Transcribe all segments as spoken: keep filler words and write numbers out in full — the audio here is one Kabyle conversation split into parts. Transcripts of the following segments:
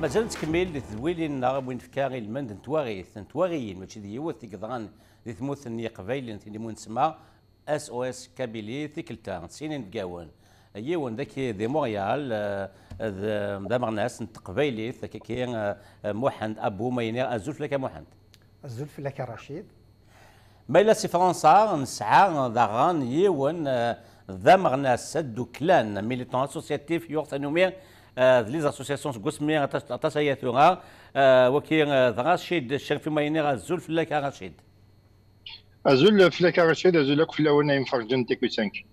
Mazal nettkemmil di tedwilin-nneɣ, win nefka i lmend n twaɣit, n twaɣiyin, mačči d yiwet i yeḍran di tmurt n Yiqbayliyen, tilimun tsemma S O S Kabylie, tikkelt-a, d sin inebgawen. Yiwen daki di Montréal, eh, d, d ameɣnas n teqbaylit, akkaki, eh, Muḥend Abu, ma iniɣ azul fell-ak a Muḥend. Azul fell-ak a Racid. Ma yella si Fransa, nesɛa daɣen yiwen, eh, d ameɣnas adduklan, militant associatif, yuɣ tanumi, eh, d les associations seg wasmi aṭas, aṭas aya tura, eh, waki, eh, d Racid Cerfi, ma iniɣ azul fell-ak a Racid. Azul fell-ak a Racid, azul akk fell-awen a imferrǧen n T Q cinq.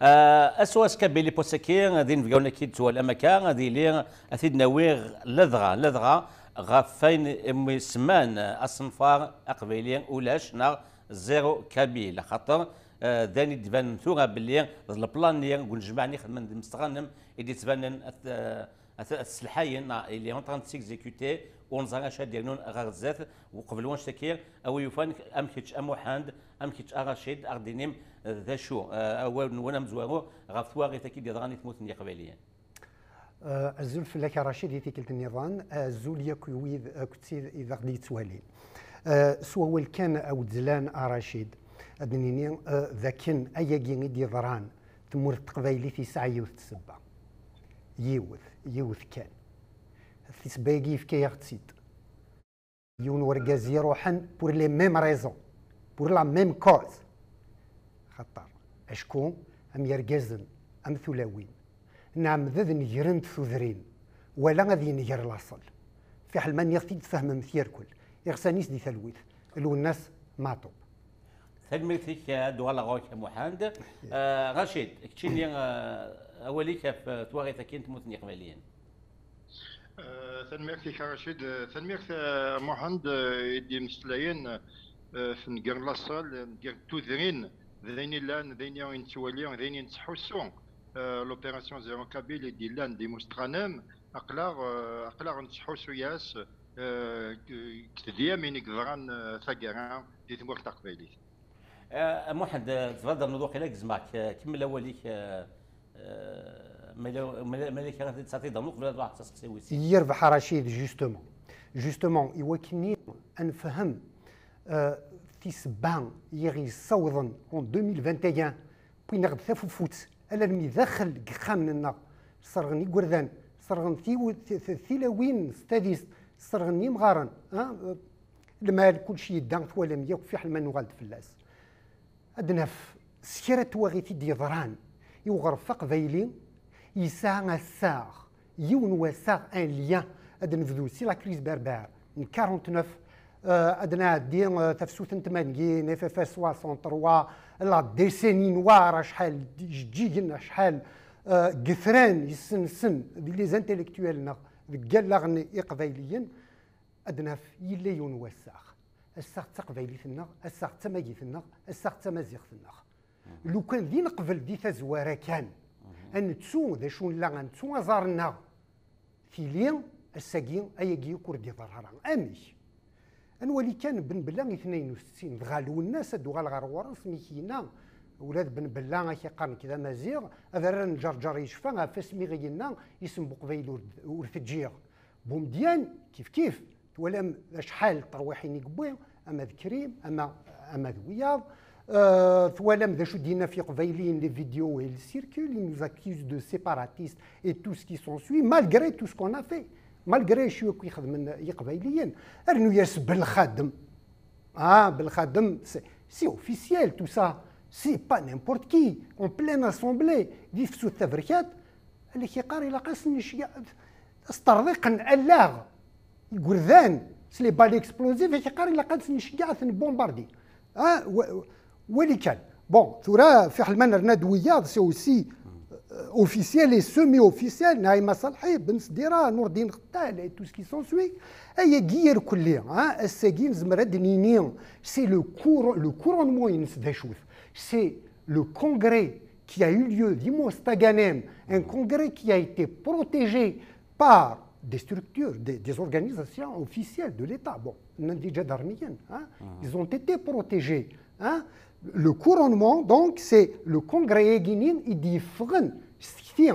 Eh, S O S Kabylie Posaki, d inebgawen-agi d-twalam akka, ad yili, ad t-id-nawi ladɣa, ladɣa ɣef wayen umi semman asenfar aqbayli ulac neɣ zéro kabyle, axaṭer, eh, d ayen i d-ibanen tura belli d leplan-nni n unejmaɛ-nni xedmen d imesɣanen i d-yettbanen at, eh, at, at sselḥayen, neɣ il est en train de s'exécuter, ur neẓri acu ad d-irnun ɣer zdat, uqbel wanect-agi, a wi yufan, am kečč a Muḥend, am kečč a Racid, a ɣ-d-inim, eh, d acu, eh, awal-nwen amezwaru ɣef twaɣit-agi d-yeḍran i tmurt n Yiqbayliyen? Eh, azul fell-ak a Racid i tikkelt nniḍen, azul yakk i wid akked tid i d aɣ-d-yettwalin. Eh, s wawal kan awezlan a Racid, ad d-nini, eh, d akken ayagi i d-yeḍran, tmurt n teqbaylit yesɛa yiwet n ssebba. Yiwet, yiwet kan. Tisebba-agi yefka-yaɣ-tt-id yiwen wergaz i iruḥen pour les mêmes raisons, pour la même cause. Xaṭer acku am yergazen, am tulawin, nɛemmed ad negrent tudrin, wala ad yenger laṣel. Fiḥel ma nniɣ-t-id tfehmem-t yerkel, iɣsan-is di talwit, Lwennas Meɛṭub. Tanemmirt-ik, ad d-uɣaleɣ ɣur-k a Muḥend. Eh, Racid, keččini, eh, awal-ik ɣef, eh, twaɣit-agi n tmurt n Yiqbayliyen. Eh, tanemmirt-ik a Racid. Eh, tanemmirt, eh, a Muḥend, eh, i d-imeslayen, eh, ɣef nger laṣel, nger tudrin, d ayen illan, d ayen i nettwali, d ayen i nettḥussu. Eh, l'opération Zéro Kabyle i d-illan d imustranem, aql-aɣ, eh, aql-aɣ nettḥussu-yas, eh, deg tedyamin i yeḍran, eh, taggara di tmurt taqbaylit. Eh, a Muḥend, eh, tebɣiḍ ad d-ternuḍ waqila gezmeɣ-k, eh, kemmel awal-ik, eh, eh, ma yella, ma yella, ma yella kra ara tesɛiḍ ad d-ternuḍ qbel ad ruḥeɣ s aseqsi wis sin. Yerbeḥ a Racid, justement. Justement, i wakken ad nefhem, eh, tisebba i ɣ-yessawḍen en deux mille vingt et un, wwin-aɣ-d tafufut, alarmi daxel deg yexxamen-nneɣ, sserɣen igerdan, sserɣen tiw-, ti-, ti-, tilawin s tadist, sserɣen imɣaren, ah, lmal, kulci yedda, twalam yakk, fiḥel ma nuɣal-d fell-as. Ad naf s kra n twaɣit i d-yeḍran i uɣref aqbayli, yesɛa assaɣ, yiwen wassaɣ, un lien, ad nebdu si la crise berbère n quarante-neuf, euh, ad nɛeddi, euh, tafsut n tmanyin, F F R soixante-trois, la décennie noire, acḥal ijeǧǧigen, acḥal, euh, n yetran yessensen di les intellectuels-nneɣ deg wallaɣen iqbayliyen, ad naf yella yiwen wassaɣ. Assaɣ d taqbaylit-nneɣ, assaɣ d tamagit-nneɣ, assaɣ d tamaziɣt-nneɣ. Lukan d ineqbel di tazwara kan, ad nettu d acu nella, ad nettu aẓar-nneɣ, tili ass-agi, ayagi akk ur d-iḍerr ara. Amek? Ad nwali kan Ben Bella i tnayen u settin, dɣa Lwennas ad d-uɣal ɣer ɣur-s, mi k-yenna, ula d Ben Bella ak-iqqar nekk d amaziɣ, ad ara nǧerǧer yecfa ɣef asmi ɣ-yenna isem n uqbayli ur d-, ur t-ǧǧiɣ. Bumedyan, kif kif, twalam acḥal n terwiḥin i yewwi, ama d Krim, ama, ama d wiyaḍ. Euh, twalam d acu d-yenna ɣef Yiqbayliyen, les vidéos, elles circulent, ils nous accusent de séparatistes et tout ce qui s'ensuit, malgré tout ce qu'on a fait, malgré acu akk i xedmen Yiqbayliyen. Rnu-yas Belxadem. Ah, Belxadem, c'est, c'est officiel tout ça, c'est pas n'importe qui, en pleine assemblée, di tefsut taberkat, ad ak-iqqar ilaq ad sen-necga, s terḍiqen allaɣ, igerdan, s les balles explosives, ad ak-iqqar ilaq ad sen-necga ad ten-bombardi. Ah, wa-, wali kan. Bon, tura, fiḥel ma nerna-d wiyaḍ, c'est aussi, euh, officiel et semi-officiel, Naïma Salhi, Ben Sedira, Nourdine Ghtal, et tout ce qui s'ensuit. Ayagi irkelli, hein, ass-agi nezmer ad d-nini, c'est le cour-, le couronnement-ines d acu-t. C'est le congrès qui a eu lieu dimanche taganem, un congrès qui a été protégé par des structures, des, des organisations officielles de l'État. Bon, nnan-d iǧadarmiyen, hein, ils ont été protégés, hein. Le couronnement, donc, c'est le congrès-agi-nni i d-yeffɣen s tekti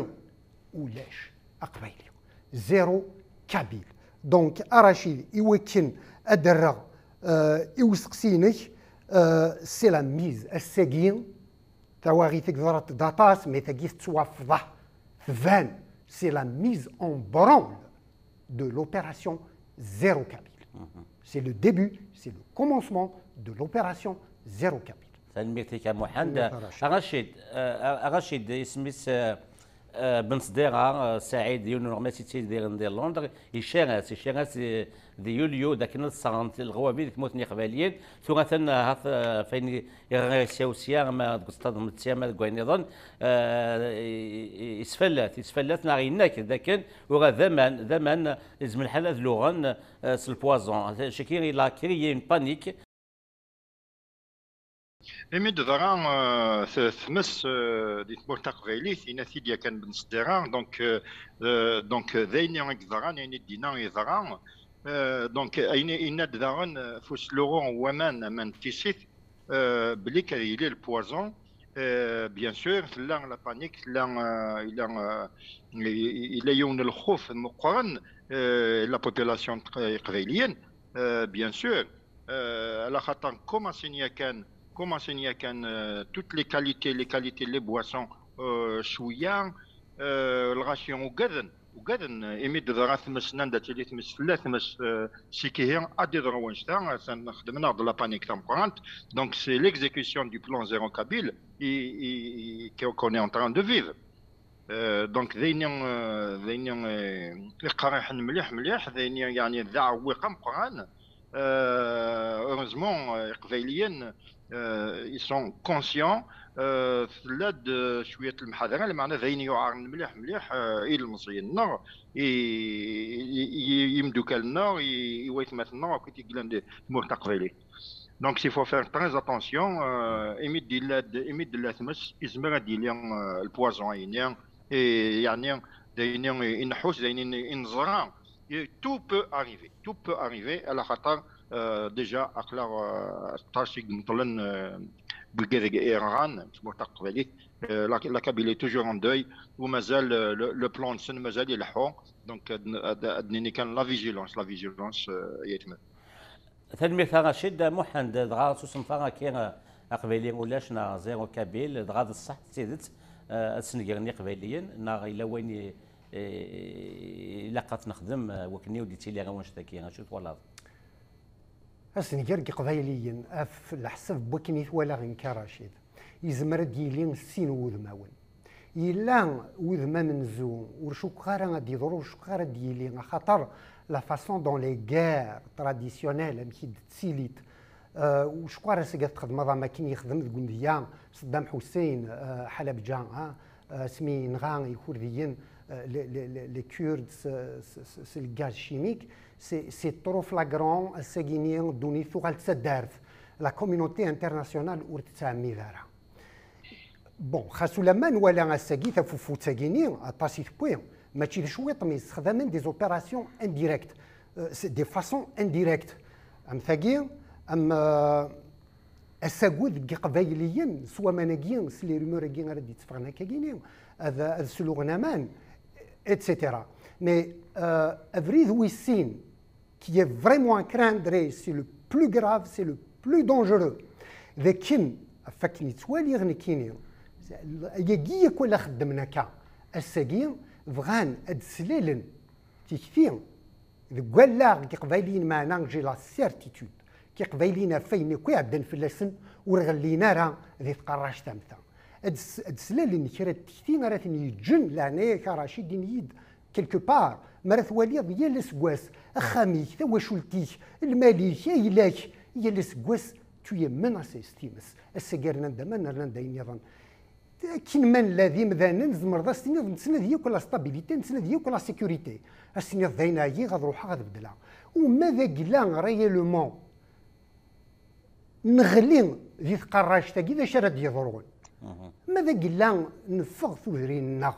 ulac aqbayli. Zéro kabyle. Donc, a Rachid, i wakken ad d-rreɣ, euh, i usteqsi-inek, euh, c'est la mise, ass-agi, tawaɣit i yeḍra-d aṭas, mais tagi tettwafḍeḥ, tban, c'est la mise en branle de l'opération Zéro Kabyle. C'est le début, c'est le commencement de l'opération Zéro Kabyle. Tanemmirt-ik a Muḥend. Tanemmirt a Racid. A Racid, euh, a Racid, isem-is, euh, euh, Ben Sdira, euh, Saɛid, yiwen n uneɣmas yettidiren di Londres, icar-as, icar-as di, di yulyu, d akken ad ssaɣent leɣwabi di tmurt n Yiqbayliyen. Tura atan, euh, hat, euh, ɣef wayen i ɣriɣ sya u sya, ama deg useṭṭaḍ n tmetta, ama deg wayen iḍen, euh, i- i- isfallat, isfallat neɣ yenna-k d akken tura d aman, d aman, yezmer lḥal ad luɣen, euh, s le poison. Caki, il a créé une panique. Imi d-teḍra, euh, t- tmes, euh, di tmurt taqbaylit, yenna-t-id yakan Ben Sdira, donc, euh, euh, donc, euh, d ayen i yeḍran, ayen i d-yenna yeḍra. Euh, donc, ayen i yenna-d daɣen, euh, ɣef usluɣu n waman, aman n tissit, euh, belli ad yili le poison. Euh, bien sûr, tella la panique, tella, euh, yella, euh, yella yiwen n lxuf meqqren, euh, la population iqbayliyen, euh, bien sûr. Euh, ala xaṭer commencen yakan, commencen yakan, euh, toutes les qualités, les qualités, les boissons, euh, cwiya, euh, lɣaci ugaden, ugaden, euh, imi d-teḍra tmes, nnan-d ad tili tmes, tella tmes, euh, seg ihi ad d-iḍru wannect-a, atan xedmen-aɣ-d la panique tameqqrant. Donc c'est l'exécution du plan Zéro Kabyle i, i, i, qu'on est en train de vivre. Euh, donc d ayen, euh, d ayen, euh, iqerriḥen mliḥ mliḥ, d ayen, yeɛni d aɛewwiq ameqqran. Euh, heureusement, euh, Iqbayliyen, euh, ils sont conscients. Euh, tella-d, euh, cwiya n lemḥadra, lmeɛna d ayen yuɛren mliḥ mliḥ, euh, i yilemẓiyen-nneɣ, i, i, i, i yimeddukal-nneɣ, i, i waytmaten-nneɣ akk i yellan di tmurt taqbaylit. Donc il faut faire très attention, euh, imi d-yella d- imi d-tella tmes, yezmer ad d-yili, euh, le poison, ayenni, et, yeɛni, d ayenni i nḥus, d ayenni i neẓra. Et tout peut arriver, tout peut arriver, ala xaṭer, euh, déjà aql-aɣ, euh, aṭas i imeṭṭlen, euh, deg, deg Iran, tmurt taqbaylit, euh, la, la Kabylie est toujours en deuil, u mazal, euh, le, le plan-nsen mazal ileḥḥu. Donc ad, ad, ad nini kan la vigilance, la vigilance, euh, ay atma. Tanemmirt a Racid. Muḥend, dɣa susem fa akka, aqbayli ulac neɣ zéro kabyle, dɣa d ṣṣeḥ d tidet, eh, ad snegren iqbayliyen, neɣ yella wayen i, i, ilaq ad t-nexdem, eh, wakken ur d-yettili ara wanect-agi? Acu twalaḍ? Asenger n Yiqbayliyen, ɣef leḥsab n wakken i t-walaɣ nekk a Racid, yezmer ad d-yili sin wudmawen. Yella wudem amenzu, ur cukkeɣ ara ad d-yeḍru, ur cukkeɣ ara ad d-yili, axaṭer la façon dont les guerres traditionnelles, amek i d-ttilint, euh, ur cukkeɣ ara s-, ad txedmeḍ am akken yexdem deg umedya Saddam Hussein, euh, Ḥalabǧa, hein, euh, asmi yenɣa Ikurdiyen, euh, les, les, les, les Kurdes s, s, s, s le gaz chimique, c'est, c'est trop flagrant, ass-agini ddunit tuɣal d taddart, la communauté internationale ur tettɛemmid ara. Bon, xas ulamma nwala ass-agi tafufut-agi-ni, aṭas i tewwi, mačči d cwiṭ, mais ssexdamen des opérations indirectes, euh, c'est des façons indirectes. Am tagi, am, euh, asagud deg Iqbayliyen, s waman-agi, s les rumeurs-agi ara d-yetteffɣen akkagini, ad, ad sluɣen aman, et cetera. Mais, euh, abrid wis sin, qui est vraiment à craindre, c'est le plus grave, c'est le plus dangereux. D akken, ɣef wakken i ttwaliɣ nekkini, ayagi yakk ala xeddmen akka, ass-agi bɣan ad d-slalen tikti deg wallaɣ n Yiqbayliyen, meɛna j'ai la certitude k Iqbayliyen ɣef wayen akk iɛeddan fell-asen ur ɣellin ara di tqerract am ta. Ad s-, ad slalen kra n tekti ara ten-yeǧǧen, leɛnaya-k a Racid, ini-yi-d quelque part, mi ara twaliḍ yal aseggas axxam-ik, tawacult-ik, lmal-ik, ayla-k, yal aseggas tu es menacé s times. Ass-agi rnan-d aman, rnan-d ayen nniḍen. Akken ma nella d imdanen, tzemreḍ ad s-tiniḍ nettnadi akk la stabilité, nettnadi akk la sécurité. Ad s-tiniḍ d ayen ɛyiɣ, ad ruḥeɣ ad beddleɣ. Uma d agla réellement neɣli di tqerract-agi, d acu ara d-yeḍrun? Ma d agla neffeɣ tudrin-nneɣ,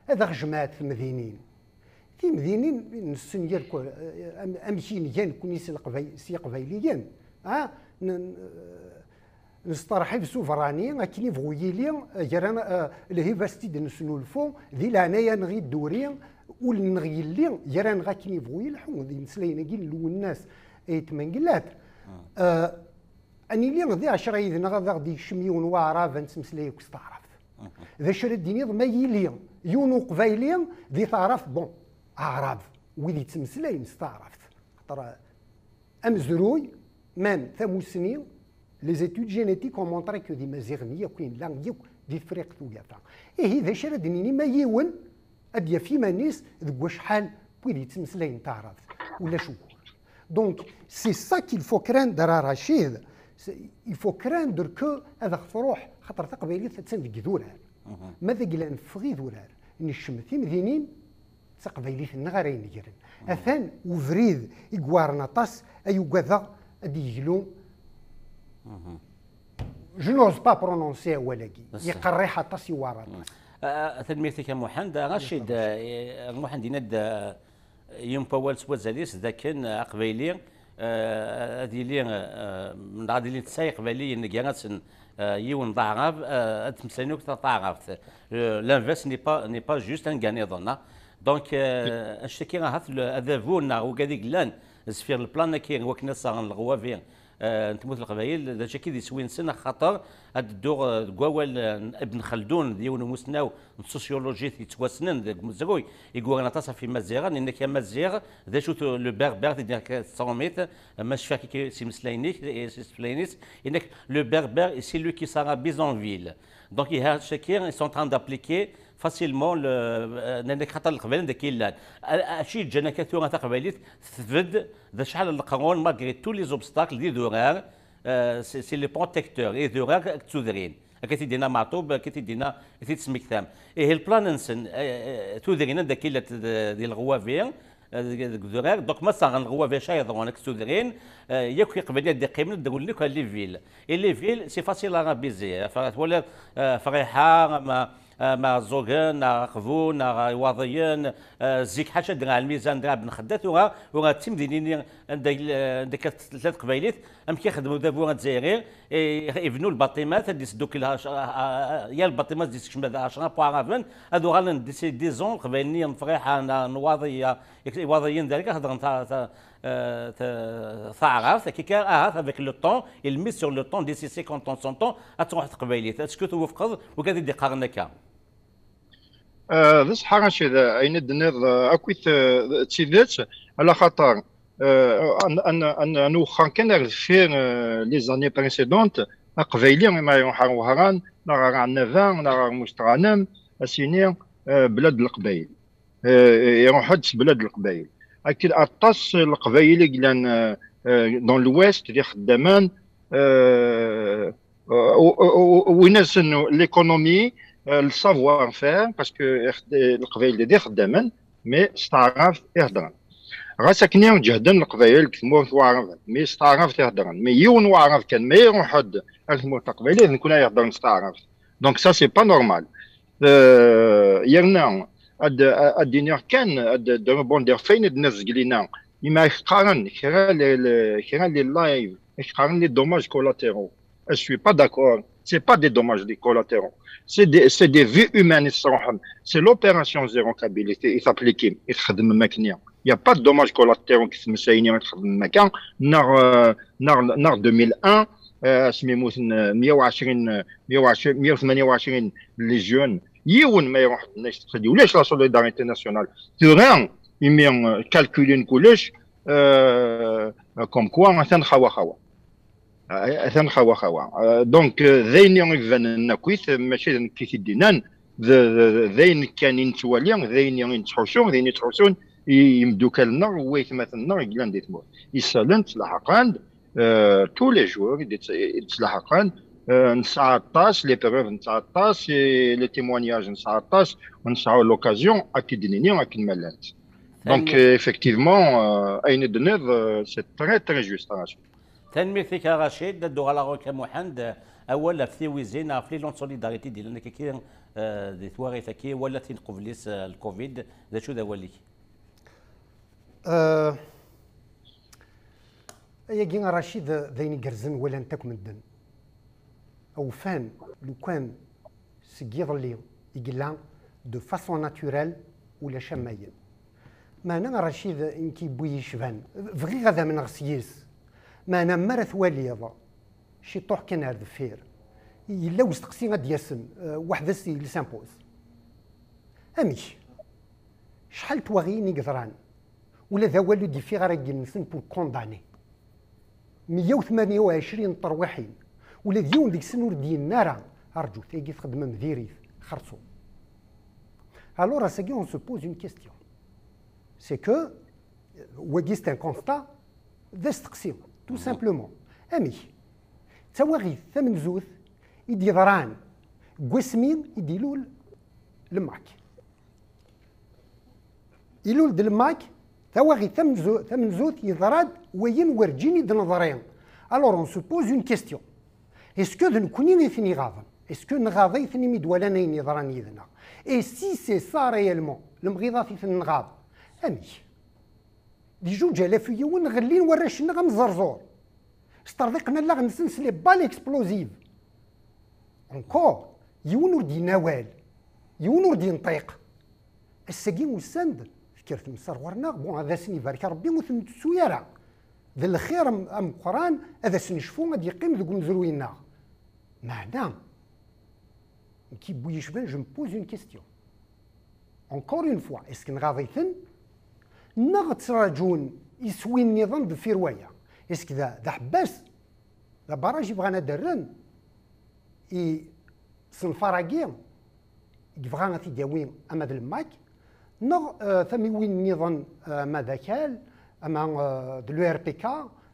ad aɣ-jemɛent temdinin. Timdinin nessen yakk, am-, amek i nga nekkni s Leqbay-, s Yiqbayliyen, ah, n-, n-, nesteṛḥib s uberrani, akken ibɣu yili, gar-aneɣ, eh, lhiba s tid nesnulfu, di leɛnaya-nneɣ i dduri, Ul-nneɣ yelli, gar-aneɣ akken yebɣu yelḥu, d imeslayen-agi n Lwennas Ayt Mengellat. Ah, ad nili di ɛecra yid-neɣ, ad aɣ-d-yekcem yiwen waɛrab, ad nettmeslay akk s taɛrabt. D acu ara d-tiniḍ ma yili yiwen uqbayli di taɛrabt? Bon, aɛrab, wid yettmeslayen s taɛrabt. Xaṭer amezruy, même tamussni, les études génétiques ont montré que d imaziɣen yakk i nella yakk di Tefriqt Ugafa. Ihi d acu ara d-nini ma yiwen ad d-yaf iman-is deg wacḥal n wid yettmeslayen taɛrabt? Ulac ugur. Donc, c'est ça qu'il faut craindre, a Rachid. C'est- Il faut craindre que ad aɣ-truḥ, xaṭer taqbaylit attan deg idurar. Ma d agla neffeɣ idurar, nekcem timdinin, d taqbaylit-nneɣ ara inegren. Atan ubrid i iweɛren aṭas, ay ugadeɣ ad d-yeglu. Je n'ose pas prononcer awal-agi. Yeqerriḥ aṭas, iweɛr aṭas. Ah, tanemmirt-ik a Muḥend. Ah, Racid, eh, Muḥend yenna-d, eh, yiwen n wawal s wazal-is, d akken, eh, aqbayli, eh, ad yili, eh, neɣ ad ilin tesɛa iqbayliyen gar-asen, eh, yiwen d aɛrab, eh, ad ttmeslayen akk taɛrabt. Eh, l'inverse n'est pas, n'est pas juste, anga nniḍen, ah. Donc, eh, annect-agi ahat le- adabu neɣ ugad i yellan zfir le plan-agi, wakken ad saɣen leɣwabi, eh, n tmurt n Leqbayel, d acu akka i d iswi-nsen, axaṭer ad dduɣ, eh, deg wawal, eh, n Ibn Xaldun, d yiwen n umussnaw n tsusyulujit yettwassnen deg umezruy, i yuran aṭas ɣef Imaziɣen, yenna-k Amaziɣ, d acu-t le berbère, di-, di-, tettṛumit, ma cfiɣ-k si imeslayen-ik, eh, si iseflayen-is, yenna-k le berbère, c'est lui qui s'arabise en ville. Donc, iha, caki, ils sont en train d'appliquer facilement le, euh, nnan-ak xaṭer Leqbayel d akka i llan. A- Acu yeǧǧan akka tura taqbaylit tebded d acḥal n leqrun, malgré tous les obstacles, d idurar, euh, c'est c'est les protecteurs, idurar akked tudrin. Akka t-id-yenna Meɛṭub, akka t-id-yenna, i t-id-tesmektam. Ihi, le plan-nsen, euh, euh, tudrin anda akka i llant d- di leɣwabi, euh, deg deg udurar. Donc, ma saɣen leɣwabi acu ara yeḍrun akked tudrin, euh, yakk iqbayliyen ad d-iqqimen ad d-rewlen akk à les villes. Et les villes, c'est facile à arabiser. Enfin, twalaḍ, euh, Friḥa, ma, euh, ma Ẓugen, neɣ Aqbu, neɣ Iwaḍiyen, euh, zik ḥaca Draɛ Lmizan, Draɛ Ben Xedda, tura, tura d timdinin-nni anda, anda akka tella teqbaylit, amek i xedmen udabu azzayri, i, ibnu lbaṭimat, ad d-isdukkel, yal lbaṭimat ad d-isekcem ɛecra n waɛraben, ad uɣalen, disons, leqbayel-nni n Friḥa, n, n Iwaḍiya, Iwaḍiyen, d arga hedren ta, ta, euh, ta, taɛrabt, akka kan, ahat, avec le temps, il mise sur le temps, d'ici cinquante ans, cent ans, ad truḥ teqbaylit. Est-ce que twufqeḍ wigad i d-iqqaren akka? Euh, d ṣṣeḥ, Racid, ayen i d-tenniḍ, euh, akkit, euh, d tidet, ala xaṭer, euh, an, an, an, an wexxer kan ar deffir, euh, les années précédentes, aqbayli, ma iruḥ ar Wehran, neɣ ar Ɛennaba, neɣ ar Mustɣanem, ad s-yini, euh, blad n Leqbayel. Euh, iruḥ-d s blad n Leqbayel. Akken aṭas n Leqbayel i yellan, euh, euh, dans l'Ouest, d ixeddamen, euh, euh, u- u- u- win-asen l'économie, euh, le savoir-faire, parce que ixed- Leqbayel d ixeddamen, mais s taɛrabt i heddren. Ɣas akken i ǧehden Leqbayel deg tmurt n Waɛraben, mais s taɛrabt i heddren. Mais yiwen Waɛrab kan, ma iruḥ-d ar tmurt taqbaylit, d nekkni ay iheddren s taɛrabt. Donc ça, c'est pas normal. Euh, yerna ad, ad d-iniɣ kan, ad d-rebondiɣ f ayen i d-tenniḍ zgelina, imi ak qqaren kra le- le- kra les lives, ak qqaren les dommages collatéraux. Je suis pas d'accord. C'est pas des dommages des collatéraux. C'est des, c'est des vies humaines i tesruḥem. C'est l'opération zéro kabylité i tapplikim, i txedmem akken. Il n'y a pas de dommages collatéraux deg tmeslayin i txedmem akka. Neɣ, euh, neɣ, neɣ deux mille un, euh, asmi mmuten, euh, meyya u ɛecrin, euh, meyya u ɛecrin, meyya u tmenya u ɛecrin les jeunes. Yiwen ma iruḥ d nna-s tqelli, ulac la solidarité nationale. Tura, imi, euh, calculen kullec, euh, comme quoi, atan xawa xawa. Euh, atan xawa xawa. Euh, donc, euh, d ayen i ibanen akkit, mačči d nekk i t-id-innan, d, d, d ayen kan i nettwali, d ayen i nettḥusu, d ayen i ttḥusun i yimeddukal-nneɣ, waytmaten-nneɣ i yellan di tmurt. Isalen ttlaḥaqen-d, euh, tous les jours i d-, i d-ttlaḥaqen, euh, nesɛa aṭas les preuves, nesɛa aṭas, et les témoignages, nesɛa aṭas, nesɛa l'occasion ad t-id-nini akken ma llant. Donc, euh, effectivement, euh, ayen i d-tenniḍ, euh, c'est très, très juste, Rachid. Tanemmirt-ik a Rachid, ad d-uɣaleɣ ɣur-k a Muḥend, awal ɣef tiwizi neɣ ɣef l'élan de solidarité i d-yellan akka-agi, euh, di twaɣit-agi, wala tin qbel-is, euh, le covid, d acu d awal-ik? Euh, ayagi a Rachid, d ayen igerrzen, walan-t akk medden. Awfan, lukan seg yiḍelli i yella de façon naturelle, ulac am wayen. Meɛna Racid, nekk yewwi yecban, bɣiɣ ad amneɣ s yis. Meɛna mi ara twaliḍ ciṭuḥ kan ar deffir, yella usteqsi ad d-yasen, eh, waḥd-s il s'impose. Amek? Cḥal n twaɣiyin i yeḍran? Ula d awal ur d-yeffiɣ ara deg yiles-nsen pour condamner. Meyya u tmanya u ɛecrin n terwiḥin, ula d yiwen deg-sen ur d-yenni ara: "Rǧut, tagi txeddmem diri-t, xerṣum." Alors, ass-agi, on se pose une question. C'est que, euh, wagi, c'est un constat, d asteqsi, tout simplement. Amek? D tawaɣit tamenzut i d-yeḍran deg wasmi i d-ilul le MAK. Ilul-d le MAK, tawaɣit tamenzu-, tamenzut, yeḍra-d wayen werǧin i d-neḍri. Alors, on se pose une question. Est-ce que d nekkni i ten-iɣaḍen? Est-ce que nɣaḍ-iten imi d-walan ayen yeḍran yid-neɣ? Et si c'est ça réellement, lemɣiḍat i ten-nɣaḍ, amek? Di juǧ alaf u yiwen ɣellin warrac-nneɣ am zerẓur. Sṭerḍiqen allaɣ-nsen s les balles explosives. Encore, yiwen ur d-yenna awal, yiwen ur d-yenṭiq. Ass-agi usan-d, tekker tmes ar ɣur-neɣ, bon, ad asen-ibarek Rebbi, ur ten-nettu ara. D lxir am-, ameqqran, ad asen-necfu, ad yeqqim deg umezruy-nneɣ. Meɛna, nekk yewwi yecban, je me pose une question. Encore une fois, est-ce que nɣaḍ-iten? Neɣ ttraǧun iswi nniḍen deffir waya? Est-ce que d, d aḥebbas, d abaraj i bɣan ad d-rren i senfar-agi i yebɣa ad t-id-yawi ama d le MAK, neɣ, euh, tamiwin nniḍen, euh, ama d akal, ama, euh, d l'U R P K,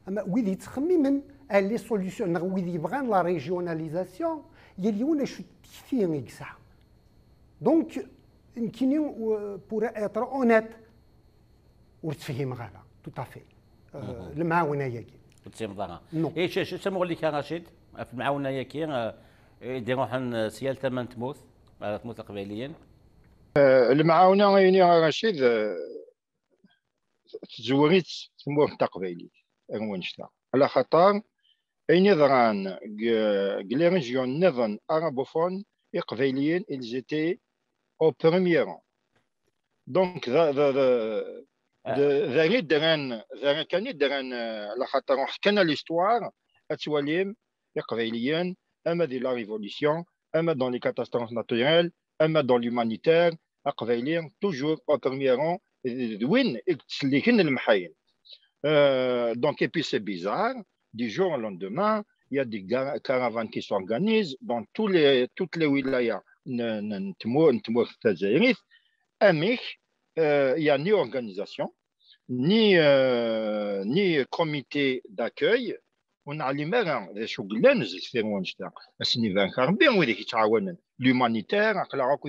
ama wid yettxemmimen à les solutions, neɣ wid yebɣan la régionalisation, yal yiwen acu d tikti i yesɛa. Donc, nekkini, euh, pour être honnête, ur ttfehhimeɣ ara, tout à fait. Euh, lemɛawna-agi. Ur tessineḍ ara. Non. Eh, c-, c-, tamuɣli-k a Racid, ɣef lemɛawna-agi, euh, i d-iruḥen, euh, s yal tama n tmurt, ar tmurt n Iqbayliyen? Euh, lemɛawna, ayen i a Racid, euh, tezwar-itt tmurt taqbaylit, ar wannect-a. Ala xaṭer, ayen yeḍran deg, deg les régions nniḍen arabophones, Iqbayliyen, ils étaient au premier rang. Donc, d, d, d, d, d ayen i d-rran, d ayen kan i d-rran, euh, ala xaṭer ruḥ kan à l'histoire, ad twalim Iqbayliyen, ama di la révolution, ama dans les catastrophes naturelles, ama dans l'humanitaire, Aqbayli, toujours au premier rang, d, d win i yettselliken lemḥayen. Euh, donc, et puis c'est bizarre, du jour au lendemain, il y a des ga-, caravanes qui s'organisent dans tous les, toutes les wilayas n, n, n tmu-, n tmurt tazzayrit. Amek, euh, il y a ni organisation, ni, euh, ni comité d'accueil, ur neɛlim ara d acu yellan deffir wannect-a. Ad sen-ibarek Rebbi, wid i k-yettɛawanen. L'humanitaire, aql-aɣ akk,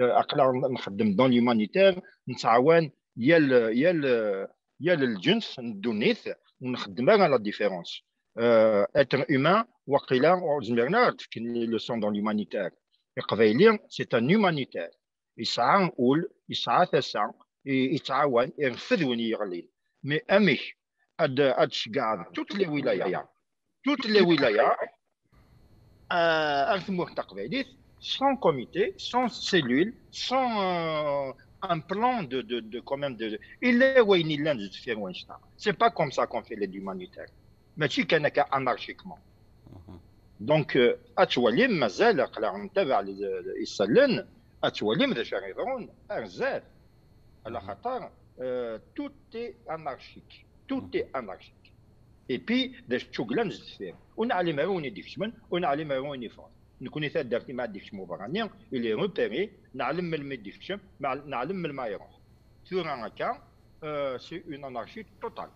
aql-aɣ nxeddem dans l'humanitaire, nettɛawan yal, yal, yal lǧens n ddunit, ur nxeddem ara la différence. Euh, être humain, waqila ur zmiren ara ad d-fken les leçons dans l'humanitaire. Iqbayli, c'est un humanitaire. Yesɛa ul, yesɛa tasa, i, yettɛawan, ireffed win i yeɣlin. Mais amek ad, ad tceggɛeḍ toutes les wilayas, toutes les wilayas, euh, ar tmurt taqbaylit, sans comité, sans cellule, sans, euh, un plan de, de, de, quand même, de, illa wayen illan deffir wannect-a. C'est pas comme ça qu'on fait l'aide humanitaire. Mačči kan akka anarchiquement. Donc, euh, ad twalim, mazal aql-aɣ ntabaɛ le, le, isallen, ad twalim d acu ara yeḍrun ar zdat. Ala xaṭer, euh, tout est anarchique. Tout est anarchique. Et puis, d acu yellan deffir. Ur neɛlim ara win i d-ikecmen, ur neɛlim ara win i yeffɣen. Nekni taddart-im ad d-ikcem uberrani, il est repéré, neɛlem melmi i d-ikcem, ma-, neɛlem melmi ara iruḥ. Tura akka, euh, c'est une anarchie totale.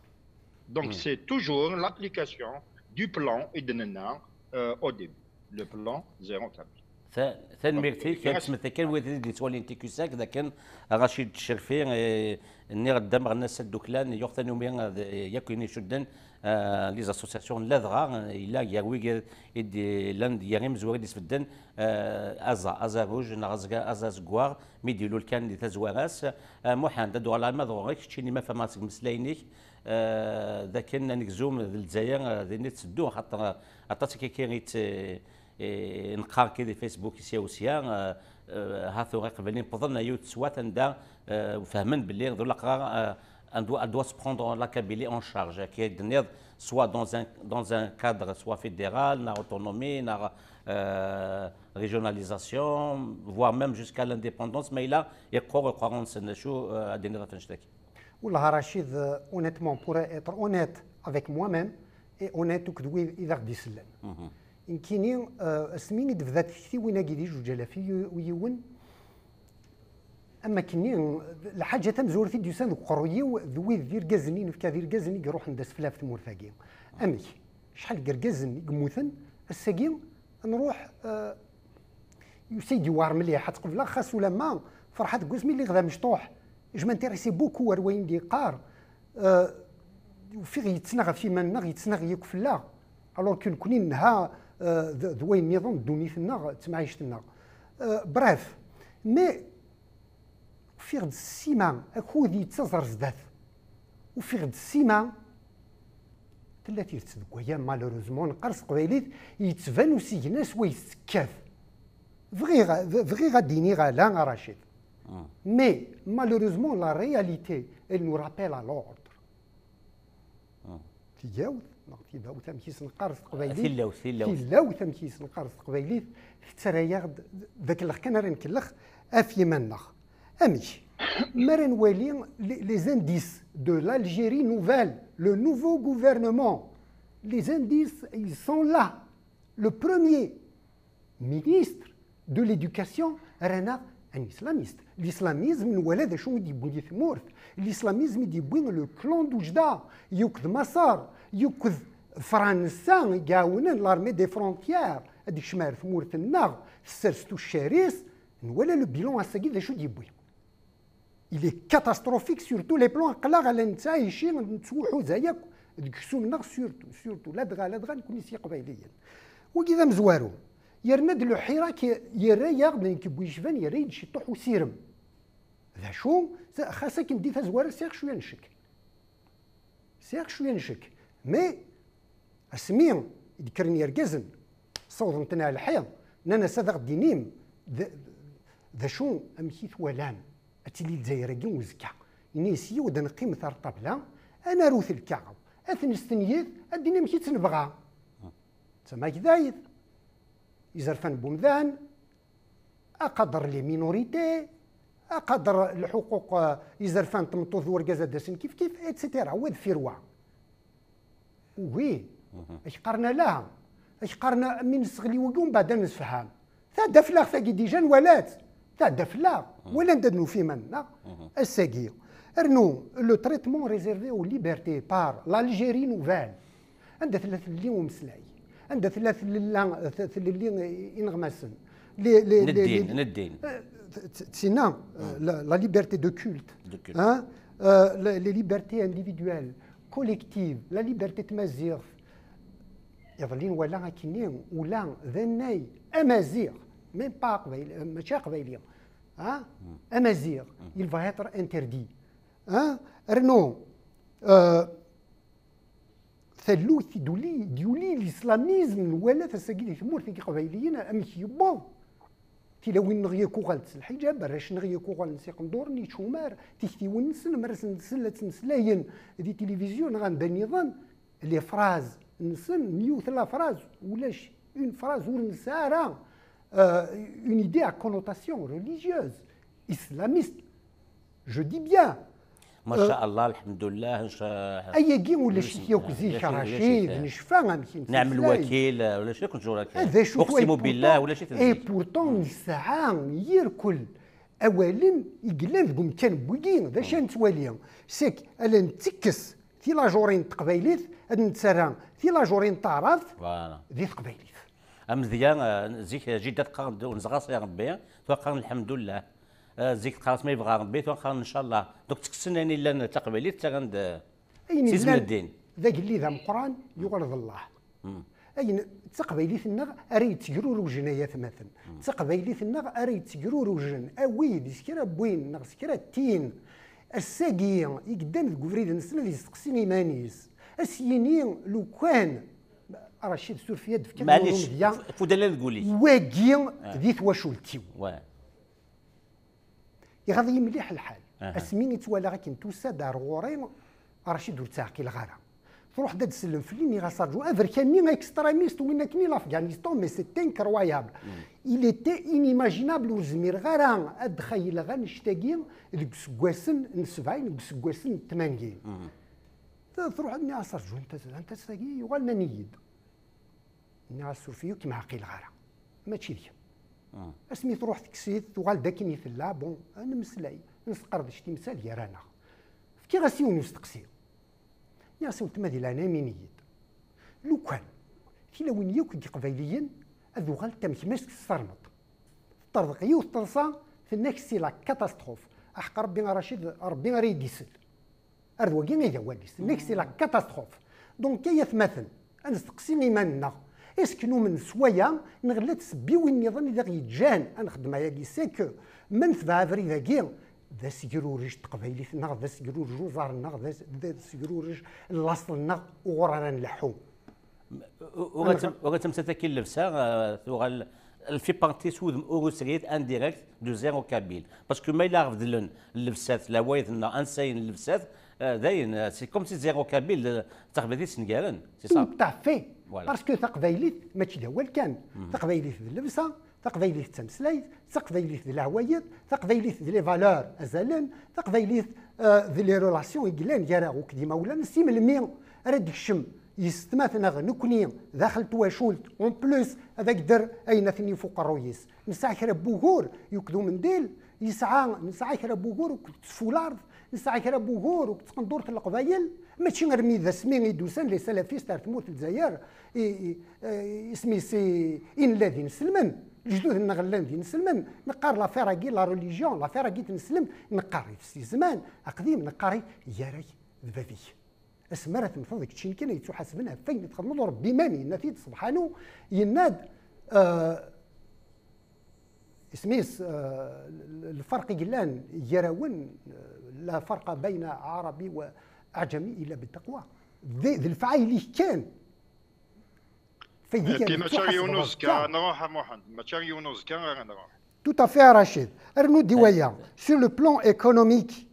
Donc, c'est toujours l'application du plan i d-nenna, euh, au début. Le plan zéro quatre. Ta-, tanemmirt-ik, ad tesmet kan wid i d-yettwalin tikussak, d akken Racid Cerfi, eh, nniɣ-d d ameɣnas adduklan, yuɣ tanumi, eh, d, eh, yakk ayen icudden, eh, les associations, ladɣa, eh, yella gar wigad i d-, llan gar imezwura i d-isbedden, eh, aẓa, aẓa rouge, neɣ aẓga-, aẓa azeggaɣ, mi d-ilul kan di tazwara-s. Eh, Muḥend, ad d-uɣaleɣ arma d ɣur-k, keččini ma fehmeɣ seg imeslayen-ik, eh, d akken anegzum d Lezzayer, eh, din i tetteddu, axaṭer, eh, aṭas akka i tt-, eh, neqqar kan di Facebook sya u sya, eh, Euh, ha tura iqbayliyen wwḍen ar yiwet n teswiɛt anda, euh, fehmen belli d ulaqrar, euh, elle doit, elle doit se prendre la Kabylie en charge, akka i d-tenniḍ, soit dans un, dans un cadre soit fédéral, neɣ autonomie, neɣ, euh, régionalisation, voire même jusqu'à l'indépendance, ma yella yeqqur uqerru-nsen. D acu, euh, ad d-tiniḍ ɣef wannect-agi? Wallah, Rachid, euh, honnêtement, pour être honnête avec moi-même et honnête akked wid i d aɣ-d-isellen. Nekkini, euh, asmi i d-bda tiktiwin-agi di zuǧ alaf u yiwen, am akkenni, lḥaǧa tamezwarut i d-yusan deg uqerruy-iw d wid d irgazen i nefka d irgazen i iruḥen d asefla ɣef tmurt-agi. Amek? Acḥal n yergazen i yemmuten ass-agi, nruḥ, euh, yusa-yi-d yewɛer mliḥ ad t-qebleɣ, xas ulamma ferḥeɣ deg wasmi lliɣ d amecṭuḥ. Je m'intéressais beaucoup ar wayen d-yeqqar. Euh, ufiɣ yettnaɣ ɣef yiman-nneɣ, yettnaɣ yakk fell-aɣ. Alors que nekkni nelha, euh, d, d wayen nniḍen, ddunit-nneɣ, d temɛict-nneɣ. Euh, bref, mais ufiɣ-d ssima, akud yettaẓ ar zdat. Ufiɣ-d ssima, tella tidet deg waya, malheureusement, neqqar s teqbaylit, yettban usigna s way tettekkat. Bɣiɣ, bɣiɣ ad d-iniɣ ala, a Racid. Mais, malheureusement, la réalité, elle nous rappelle à l'ordre. Tigawt, neɣ tidawt, amek i s-neqqar s teqbaylit? Tillawt, tillawt. Tillawt, amek i s-neqqar s teqbaylit, tettarra-yaɣ-d d akellex kan ara nkellex ɣef yiman-nneɣ. Amek? Mi ara nwali les, les indices de l'Algérie nouvelle, le nouveau gouvernement, les indices, ils sont là. Le premier ministre de l'éducation, rran-aɣ un islamiste. L'islamisme, nwala d acu i d-yewwin di tmurt. L'islamisme i d-yewwi le clan d'Oujda, yakk d Maṣer, yakk d Fransa i iɛawnen l'armée des frontières, ad d-ikcem ar tmurt-nneɣ, tessers tuccar-is, nwala le bilan ass-agi d acu i d-yewwi. Il est catastrophique sur tous les plans. Aql-aɣ ala nettɛici, nettwuḥuza yakk deg uksum-nneɣ, surtout, surtout, ladɣa, ladɣa nekkni s Yiqbayliyen. Wagi d amezwaru. Yerna-d lḥirak, yerra-yaɣ-d nekk n yecban, yerra-yi-d ciṭuḥ usirem. D acu? Xas akken di tazwara sɛiɣ cwiya n ccek. Sɛiɣ cwiya n ccek. Mais asmi i d-kkren yergazen, ssawḍen-ten ar lḥiḍ, nnan-as ad aɣ-d-tinim d, d acu, amek i twalam ad tili Lezzayer-agi uzekka? Ini-as, yiwed ad neqqimet ar ṭṭabla, ad narut lkaɣeḍ, ad t-nestenyet, ad d-nini amek i tt-nebɣa. D tamagdayt, izerfan n wemdan, aqader les minorités, aqader lḥuquq, eh, izerfan n tmeṭṭut d urgaz ad d-asen kif kif, et cetera. Wa deffir wa. Wi, ak qqaren ala, ak qqaren mi nesseɣli wagi, umbeɛd ad nessefham. Tɛedda fell-aɣ tagi, déjà nwala-tt. Tɛedda fell-aɣ. Wala anda d-nufi iman-nneɣ ass-agi. Rnu, le traitement réservé aux libertés par l'Algérie nouvelle. Anda tella tlelli umeslay? Anda tella tlella, t-, tlelli ineɣmasen? Les, les, les, Neddin, les, neddin. Euh, t-, t-, tsina, euh, la, la liberté de culte. De culte. Hein? Euh, les, les libertés individuelles, collectives, la liberté n tmaziɣt. Iḍelli nwala akkenni, ula d annay amaziɣ, même pas aqbayli, euh, mačči aqbayli, hein? Amaziɣ, il va être interdit. Hein? Rnu, euh, tallunt i d-yuli, d-yuli l'islamisme, nwala-t ass-agi di tmurt n Yiqbayliyen, amek yewweḍ. Tilawin-nneɣ yakk uɣalent s lḥiǧab, arrac-nneɣ yakk uɣalen s iqenduren, ičumar, tiktiwin-nsen, mi ara sen-nsel ad ttmeslayen di tilivizyu neɣ anda nniḍen, les phrases-nsen, n yiwet la phrase, ulac une phrase ur nesɛi ara, euh, une idée à connotation religieuse, islamiste. Je dis bien. Ma sha Allah, lḥemdullah, nca-, ayagi ulac-it yakk zik, ulac-it, Racid, ulac-it. Necfa amek i neɛmel nettmeslay. Wakil, ulac akk nettjur akka. D acu-t uqsimu billah, ulac-it. Et pourtant, nesɛa irkel awalen i yellan deg umkan n wigi, d acu ara nettwali? C'est que ala nettekkes tilajurin n teqbaylit, ad nettarra tilajurin n taɛrabt di teqbaylit. Amedya, eh, zik, eh, jida teqqar-d ur neẓra si Rebbi, tura qqaren lḥemdullah. Eh, zik teqqar-as ma yebɣa Rebbi, tura qqaren ncallah. Donc ttekksen ayen yellan d taqbaylit, ttarran-d, eh, ayen s isem yellan n ddin. D agellid ameqqran, yuɣal d Allah. Ayen d taqbaylit-nneɣ ara yettegrurujen ay atmaten. D taqbaylit-nneɣ ara yettegrurujen, a wid s kra n win neɣ s kra n tin. Ass-agi i yeddan deg ubrid-nsen ad yesteqsi iman-is, ad s-yini lukan Racid, suref-iyi ad d-fkeɣ yiwen umedya. F-, fudala deg wul-ik. Wagi di twacult-iw. Ouais. Iɣaḍ-iyi mliḥ lḥal. Asmi i ttwaliɣ akken tusa-d ar ɣur-i, Racid, ur ttɛeqqileɣ ara. Truḥ-d ad d-tsellem fell-i, nniɣ-as: "Rǧu, aberkan-nni extrémiste, win akken i l'Afghanistan, mais c'est incroyable. Il était inimaginable, ur zmireɣ ara ad xayleɣ annect-agi deg useggasen n sebɛin, deg useggasen n tmanyin." Truḥ-d, nniɣ-as: "Rǧu, anta, anta tagi?" Yuɣal nnan-iyi-d. Nniɣ-as: "Suref-iyi, ur kem-ɛqileɣ ara. Mačči d kemm." Asmi truḥ tekkes-it, tuɣal-d akken i tella, bon, ad nemmeslay, nesqerdec timsal gar-aneɣ. Fkiɣ-as yiwen usteqsi. Nniɣ-as: "A weltma, di leɛnaya-m, ini-yi-d, lukan tilawin yakk n Yiqbayliyen ad uɣalent am kemm s-, testarmeḍ, teṭṭerḍeq yiwet teḍsa, tenna-k c'est la catastrophe." Aḥeqq Rebbi, a Racid, Rebbi ara yi-d-isel. Ar d wagi ay d awal-is. Nekk, c'est la catastrophe. Donc, ay atmaten, ad nesteqsi iman-nneɣ, est-ce que numen s waya, neɣ llant tsebbiwin nniḍen i d aɣ-yeǧǧan ad nexdem ayagi? C'est que ma netbeɛ abrid-agi, d asegrurej n teqbaylit-nneɣ, d asegrurej uẓar-nneɣ, d as-, d asegrurej n laṣel-nneɣ uɣur ara nleḥḥu. Ur, ur ad tem-, ur ad temsat akkin llebsa, euh, tuɣal, elle fait partie s wudem urusrid indirect du zéro kabyle. Parce que ma yella ɣ-beddlen llebsat, lawayed-nneɣ, ansayen n llebsat, euh, dayen, euh, c'est comme si zéro kabyle, euh, d taqbaylit sengaren, c'est ça. Tout à fait. Voilà. Parce que taqbaylit mačči d awal kan. Taqbaylit d llebsa, taqbaylit d tameslayt, taqbaylit d leɛwayed, taqbaylit d les valeurs azalen, taqbaylit, euh, d les relations i yellan gar-aɣ akked imawlan. Si melmi ara d-ikcem yessetma-tneɣ nekkni daxel n twacult, en plus ad ak-d-err ayen ad ten-yif uqerruy-is? Nesɛa kra n wugur akked umendil, yesɛa, nesɛa kra n wugur akked tfulard, nesɛa kra n wugur akked tqendurt n Leqbayel. Mačči armi d asmi i d-usan les salafistes ar tmurt n Lezzayer, i, i, eh, isem-is i, i nella d inselmen, lejdud-nneɣ llan d inselmen, neqqar l'affaire-agi, la religion, l'affaire-agi n tneslem, neqqar-it si zzman aqdim, neqqar-it gar-ak d bab-ik. Asmi ara temmteḍ, d keččini kan ay yettuḥasben ɣef wayen i txedmeḍ. U Rebbi iman yenna-t-id, sebḥanu, yenna-d, eh, isem-is, eh, lferq i yellan gar-awen, eh, la farqa bayna aɛrabi wa aɛjami illa bitaqwa. D, d lefɛayel-ik kan. Faydi kan mačči ar yiwen uzekka ara nruḥ, a Muḥend, mačči ar yiwen uzekka ara nruḥ. Tout à fait, a Racid. Rnu-d i waya, sur le plan économique,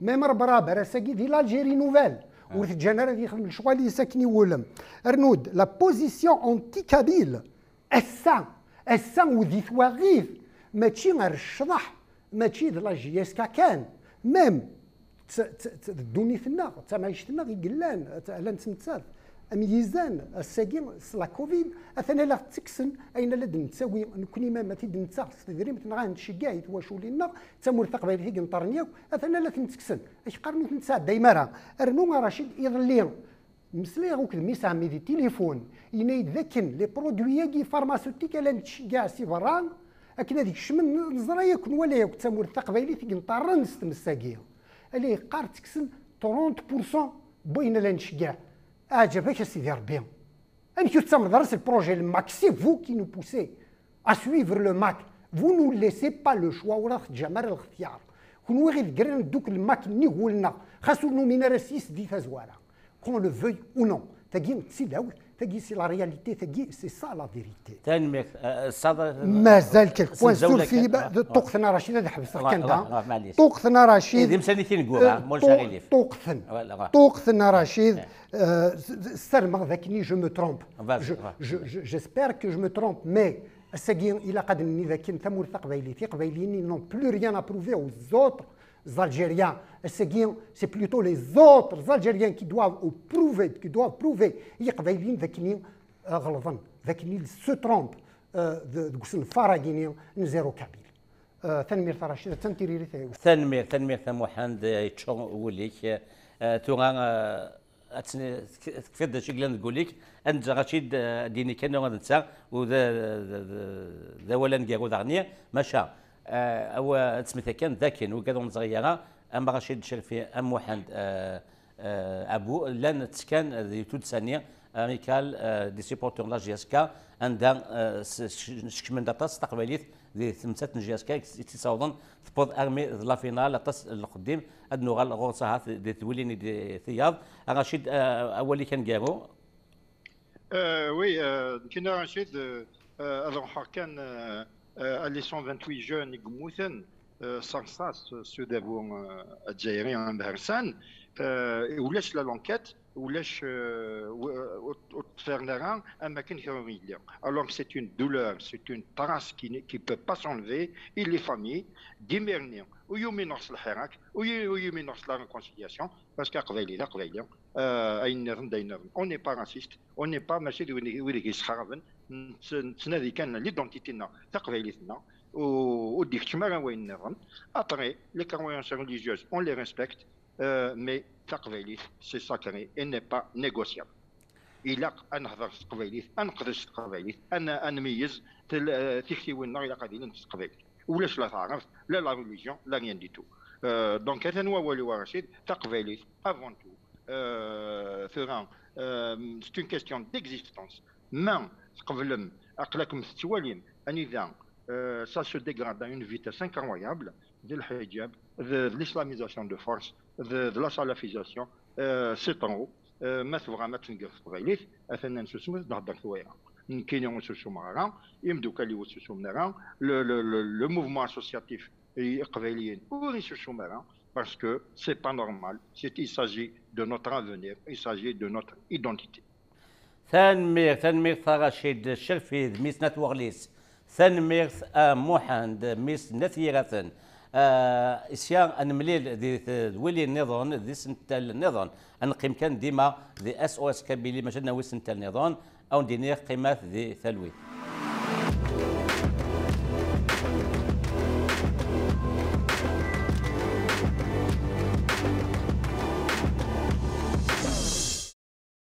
même Rebrab ar ass-agi di l'Algérie Nouvelle, ur t-ǧǧan ara ad yexdem lecɣal-is akken iwulem. Rnu-d la position anti-kabyle. Ass-a, ass-a udi twaɣit, mačči ar ccḍeḥ, mačči d la J S K kan, même d, d, d ddunit-nneɣ, d tamɛict-nneɣ i yellan, la nettmettat am yizan, ass-agi s la covid, atan ala ɣ-ttekksen ayen ala d-nettawi nekkni, ma, ma t-id-nettaɣ s tedrimt neɣ ad nceggeɛ i twaculin-nneɣ, d tamurt taqbaylit i yenṭerren yakk, atan ala ten-ttekksen. Ak qqaren ur ten-tesɛeddayem ara. Rnu a Racid, iḍelli mmeslayeɣ akked mmi-s ɛemmi di tilifun, yenna-yi-d d akken les produits-agi pharmaceutiques ala nettceggiɛ si berra, akken ad ikecmen, neẓra yakk, nwala yakk d tamurt taqbaylit i yenṭerren s tmes-agi. Ala yeqqar ttekksen trente pour cent n wayen ala nettceggiɛ. Aɛǧab-ak a Sidi Rebbi. Amek ur tettamneḍ ara s le projet, le MAK? C'est vous qui nous poussez à suivre le MAK. Vous nous laissez pas le choix, ur aɣ-teǧǧam ara lextyar. Kunwi i d-yeggran ddukkel MAK nnig wul-nneɣ, xas ur numin ara s yis di tazwara. Qu'on le veuille ou non. Tagi d tilawt, tagi c'est la réalité, tagi c'est ça la vérité. Tanemmirt. Euh, saḍ-, mazal quelques points sur fi, ṭuqten a Racid, ad ḥebseɣ kan da. Ṭuqten a Racid. D imsanikin n wuɣa, ma ulac aɣilif. Ṭuqten. Ṭuqten a Racid. Euh, s-, s-, ssarmeɣ d akken je me trompe. Je, je, je, j'espère que je me trompe, mais ass-agi ilaq ad nenni d akken tamurt taqbaylit, iqbayliyen, ils n'ont plus rien à prouver aux autres Algériens. Ass-agi, c'est plutôt les autres Algériens qui doivent prouver, qui doivent prouver i Yiqbayliyen d akken, euh, ɣelḍen, d akken ils se trompent, euh, de, deg usenfar-agi-ni n zéro kabyle. Euh, tanemmirt a Racid, attan tiririt ay. Tanemmirt, tanemmirt a Muḥend, yeččur wul-ik. Euh, tura, euh, Ad tni-, tekf-, tekfiḍ d acu i yellan deg wul-ik, ad neǧǧ Racid, eh, ad d-yini kan ula d netta, u d, d, d, d awal aneggaru daɣen, maca, eh, awa-, ad tsemmiḥ kan d akken, wigad ur neẓri ara, am Racid Cerfi, am Muḥend, eh, eh, Abu, llan ttekkan di tuddsa-nni, Amicale, eh, des supporters de la J S K, anda, eh, s-, s-, skecmen-d aṭas taqbaylit di temsalt n J S K i tt-, i tt-issawḍen, tewweḍ armi d la finale, aṭas n lqeddim, ad nuɣal ɣur-s ahat di tewlin i d-, tiyaḍ. A Racid, eh, awal-ik aneggaru. Euh, oui, euh, nekkini a Racid, euh, euh, ad ruḥeɣ kan, euh, euh, à les cent vingt-huit jeunes i yemmuten, euh, sans ça, ce, ce dévot, euh, azzayri amhersan, euh, ulac la l'enquête, ulac, euh, ur ur ttfaren ara am akken kra ur yelli. Alors que c'est une douleur, c'est une trace qui ne qui peut pas s'enlever, et les familles, d'imir-nni, ur yumin s lḥirak, ur yu- ur yumin s la réconciliation, parce que aqbayli d aqbayli, euh, ayen nniḍen d ayen nniḍen. On n'est pas raciste, on n'est pas, mačči d wid wid i yesxerben, nett- nettnadi kan l'identité-nneɣ taqbaylit-nneɣ, ur ur d-ikeččem ara wayen nniḍen. Après, les croyances religieuses, on les respecte, euh, mais taqbaylit, c'est sacré et n'est pas négociable. Ilaq ad nehder s teqbaylit, ad neqdec s teqbaylit, ad n- ad nmeyyez tel- euh, tiktiwin-nneɣ ilaq ad ilint s teqbaylit. Ulac la taɛrabt, la la religion, la rien du tout. Euh, donc, atan wawal-iw a Racid, taqbaylit, avant tout, euh, tura, euh, c'est une question d'existence. Ma tqeblem, aql-akem tettwalim anida, euh, ça se dégrade à une vitesse incroyable, d lḥiǧab, d d l'islamisation de force, d d la salafisation, euh, c'est en haut. Euh, ma tebɣam ad tenger teqbaylit, atan ad nsusem, ad nehder tura. Nekkini ur ssusumeɣ ara, imeddukal-iw ur ssusumen ara, le, le, le, le mouvement associatif iqbayliyen ur yessusum ara, parce que c'est pas normal, c'est, il s'agit de notre avenir, il s'agit de notre identité. Tanemmirt, tanemmirt a Racid Cerfid, mmi-s n At Weɣlis. Tanemmirt a Muḥend, mmi-s n At Yiraten. Ah, sya ad nemlil di tedwilin nniḍen, di isental nniḍen. Ad neqqim kan dima di S O S Kabylie, maca ad nawi isental nniḍen. Ad wen-d-iniɣ qqimet di talwit.